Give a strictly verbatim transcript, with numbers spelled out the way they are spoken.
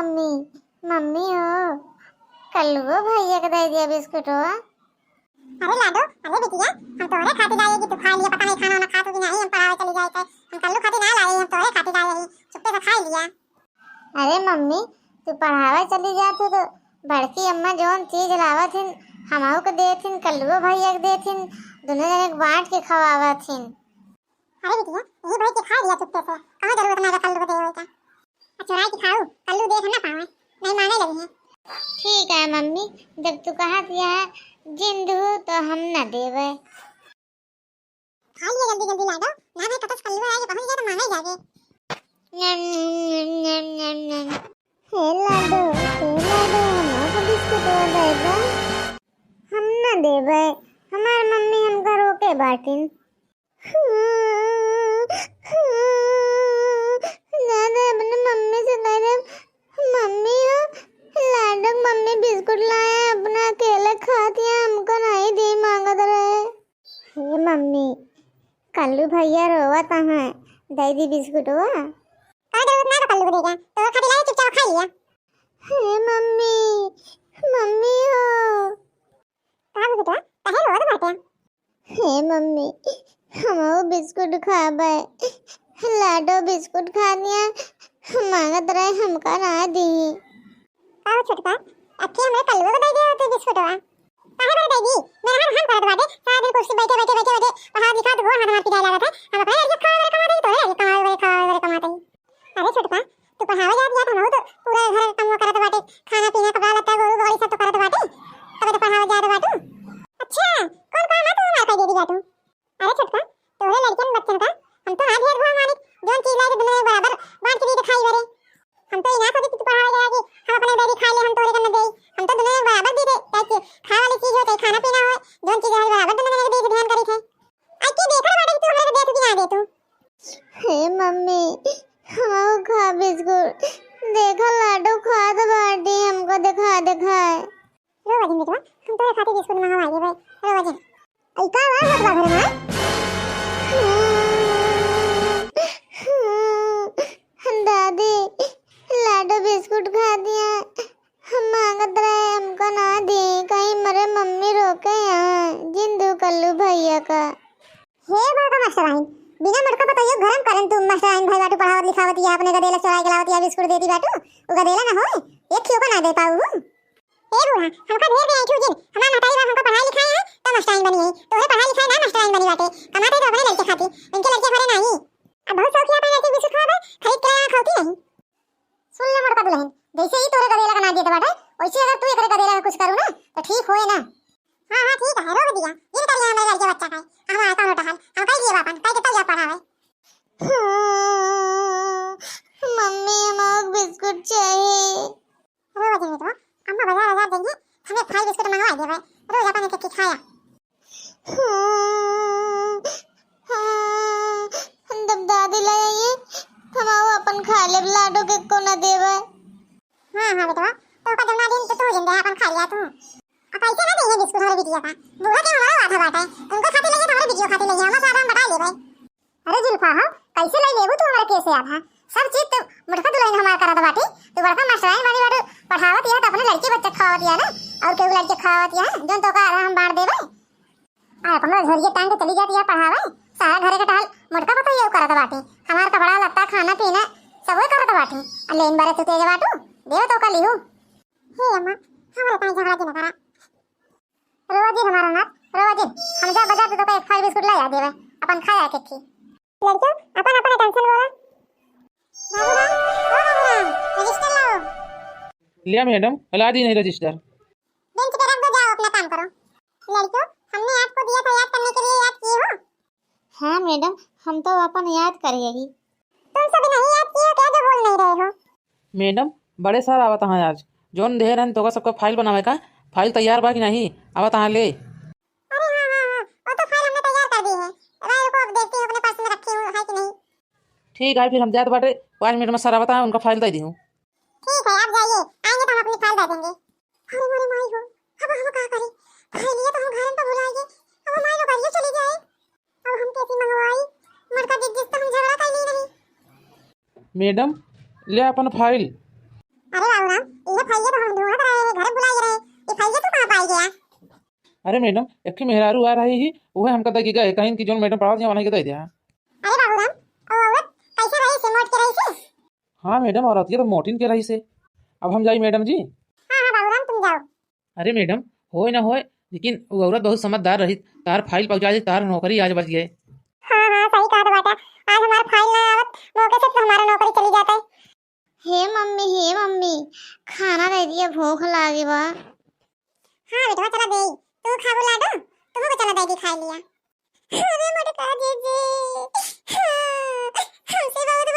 मम्मी, मम्मी हो, कल्लुओ भैया के दे दिया बिस्कुट हो। अरे लाडो, अरे बिटिया, हम तोहरे खातिर लाए कि तू खा लिया, पता नहीं खाना वाना खात हो कि नहीं, हम पढ़ावे चली जाए थे, हम कल्लू खातिर ना लाए, हम तोहरे खातिर लाए ही, चुप्पे से खा लिया। अरे मम्मी, तू पढ़ावे चली जात हो तो बड़की अम्मा जौन चीज लावत हिन, हमहू के देत हिन, कल्लुओ भैया के देत हिन, दोनों जने के बांट के खवावत हिन। अरे बिटिया, यही बैठ के खा लिया चुप्पे से, कहाँ जरूरत ना कल्लू के देवे का। आ चुराई के खाऊ, कल्लू देख ना पावे, नहीं मांगे लगी है। ठीक है मम्मी, जब तू कहा दिया है जिंद हूँ तो हम ना देवे। खा लिया जल्दी जल्दी लाडो, ना भाई पता कल्लू आए पहुंच गया तो मांगे जाके। नम, नम, नम, नम, नम। हे लाडो, हे लाडो, हमको बिस्कुट और दे दो। हम ना देवे, हमार मम्मी हमका रोके बाटिन। जाने अपने मम्मी से कह दे, "मम्मी हो, लाडो के मम्मी बिस्कुट लाए, अपना अकेले खात है, हमको नहीं दी मांगत रहे।" हे मम्मी, कल्लू भैया रोवत हैं, दे दी बिस्कुटवा। का जरूरत ना बा कल्लू को देगा, तो खातिर लाए चुपचाप खा लिया। हे मम्मी, मम्मी हो। का बेटा, काहे रोवत बाटे? हे मम्मी, हमहू बिस्कुट खाबे। लाडो बिस्कुट खा लिया, मांगत रहे, हमका ना दी। का हो छोटका, अक्की हमरे कल्लुआ को दे दे तू बिस्कुटवा। काहे बड़े दे दी? मेरा हम, हम करत बाटे, सारा दिन कुर्सी बैठे, बैठे, बैठे, बैठे, पढ़ा लिखा तो गोड़ हाथ हमार पिराए लागत है। हम अपने लड़के खावे वाले कमा दे, तोरे लड़के कमावे वाले खावे वाले कमा दे। अरे छोटका, तू पढ़ावे जात, जात हमहू तो पूरा घर के कमवा करत बाटे, खाना पीना, कपड़ा लत्ता, गोरू गौरी सब तो करत बाटे, तबे तो पढ़ावे जात बाटू। अच्छा, कौन काम है तू हमार कह दे दी बाटू? अरे छोटका, तोहरे लड़कियन बच्चन का हम तो ना भेदभाव मानित, जौन चीज लाए तो दुनिया में बराबर बांट के दी तो खाई बरे। हम तो ई ना सोचे कि तू पढ़ावे जाए कि हम अपने बेबी खा ले, हम तोहरे कन्ने देई। हम तो दुनिया में बराबर दी दे, चाहे चीज खाए वाली चीज हो, चाहे खाना पीना हो, जौन चीज है बराबर दुनिया में दे के ध्यान करी थे। आई के देखल बाटे कि तू हमरा के देत कि ना देत तू। हे मम्मी, हमहू खा बिस्कुट। देखा लाडो खात बाटी, हमको देखा देखाए। रो वजन बेटवा, हम तोरे खातिर बिस्कुट मंगवा लेबे। रो वजन। आई का आवाज होत बा घर में? दादी, लाडो बिस्कुट खा दिया। हम मांगत रहे, हमको ना दी, कहीं मरे मम्मी रोके यहाँ, जिंदू कल्लू भैया का। हे बड़का मास्टराइन, बिना मोटका पतोहियो घर में करन तू मास्टराइन भाई बाटू पढ़ावत लिखावत या अपने गदेला चोराई के लावत या बिस्कुट देती बाटू, उ गदेला ना होए, एक खियो का ना दे पाऊ हूँ। ए बूढ़ा, हमका ढेर दे आइठू जिन, हमार महतारी बा हमका पढ़ाई लिखाई है, तो मास्टराइन बनी है, तोहरे पढ़ाई लिखाई ना मास्टराइन बनी बाटे, कमाते तो अपने लड़के खाती, इनके लड़के घरे नाही। अब बहुत शौकिया अपने लड़के बिस्कुट खावा, खरीद के लावा खाती नहीं। सुन ले मोटका दुल्हन, जैसे ही तोरे गदेला का ना देत बाटे, वैसे अगर तू एकरे गदेला का कुछ करू ना, तो ठीक होए ना। हाँ, हाँ, ठीक है, रोक दिया। जिन करिया हमरे लड़के बच्चा का है। हमारा कौन उठा हाल? हम कह दिए बापन, कह के तब जा पढ़ावे। मम्मी, हमको बिस्कुट चाहिए। रो वजन बेटवा, अम्मा बाजार, बाजार जाएंगे, हमें खाई बिस्कुट मंगवा देवे। रोज अपन एक एक खाया। हाँ, हाँ, जब दादी ले आइए, हम आओ अपन खा लेब, लाडो के को ना देवे। हाँ, हाँ बेटवा, तो का जब ना दिन तो तू जिंदे अपन खा लिया तू। अब ऐसे ना देइए बिस्कुट हमारे बिटिया का। बूढ़ा के हमारा आधा बाटा है, उनको खाते लगे तो हमारे बिटिया खाते लगे, हम सारा हम बटा लेबे। अरे जुल्फा हो, कैसे ले लेबू तू हमारे केस से आधा? सब चीज तो मोटका दुल्हन हमार करत बाटी, तू बड़का मास्टराइन बनी बाटू, पढ़ावत यह तो अपने लड़के बच्चे खवावत यह ना, और केहू लड़के खवावत यह, जोन तो का आधा हम बांट देबे। आ अपना झोरिया टांग के चली जाती है पढ़ावे, सारा घरे के टहल मोटका पतोहियो करत बाटी, हमार कपड़ा लत्ता खाना पीना सब वही करत बाटी। आ लेन बारे तू तेज बाटू, देव तो का लिहू। हे अम्मा, हमारे ताई झगड़ा जिन करा। रोवा जिन हमारा नाथ, रोवा जिन, हम जा बाजार से तो का एक फाइव बिस्कुट ले आ देवे, अपन खाया के खी। लड़कियों, अपन अपन अटेंशन बोला। बाबूराम, ओ बाबूराम, रजिस्टर लाओ। लिया मैडम, ला दी नहीं रजिस्टर। बेंच पे रख दो, जाओ अपना काम करो। लड़कियों, हमने आपको दिया था याद करने के लिए, याद किए हो? हाँ मैडम, हम तो अपन याद करे ही। तुम सब नहीं याद किए हो क्या जो बोल नहीं रहे हो? मैडम, बड़े सर आवत हैं आज, जौन देहे रहन तोका सबका फाइल बनावे का, फाइल तैयार बा कि नहीं? आवत हैं ले। अरे हाँ, हाँ, हाँ, वो तो फाइल हमने तैयार कर दी है। भाई रुको, अब देखती हूँ अपने पर्स में रखी हूँ है कि नहीं। ठीक है, फिर हम जात बाटे, पाँच मिनट में सर आवत हैं, उनका फाइल दे दी हूँ। ठीक है, आप जाइए, आएंगे तो हम अपनी फाइल दे देंगे। अरे मोरे माई हो, अब हम का करी? फाइलिया तो हम घर में भुला गए, अब हमारी नौकरियों चली जाए। अब हम कैसे मंगवाई? मोटका दीदी से तो हम झगड़ा कर ली नहीं। मैडम, ले अपन फाइल। अरे बाबूराम, ये फइया तो हम ढूंढत रहे हैं, घर बुलाए रहे, ये फइया तो कहाँ पाई गया? अरे मैडम, एक ठे मेहरारू आ रही ही, उहे हमका दे के गए, कहीं कि जोन मैडम पढ़ावत हैं, वहीं के दे दिया। अरे बाबूराम, वो औरत कैसे रही से, मोट के रही से? हाँ मैडम, औरत ये तो मोटिन के रही से। अब हम जाई मैडम जी? हाँ, हाँ बाबूराम, तुम जाओ। अरे मैडम, होए ना होए, लेकिन वो औरत बहुत समझदार रही, तार फाइल पहुँचा दी, तार नौकरी आज बच गए। हाँ, हाँ, सही कहा तो बेटा, आज हमारा फाइल ना आवत, मौके से तो हमारा नौकरी चली जाता है। हे मम्मी, हे मम्मी, खाना दे दिया, भूख लागे बा। हाँ बेटवा, चला दे, तू खाबू लाडू, तुमको चला दे दी खाई लिया। अरे मोटका जीजी, हमसे बहुत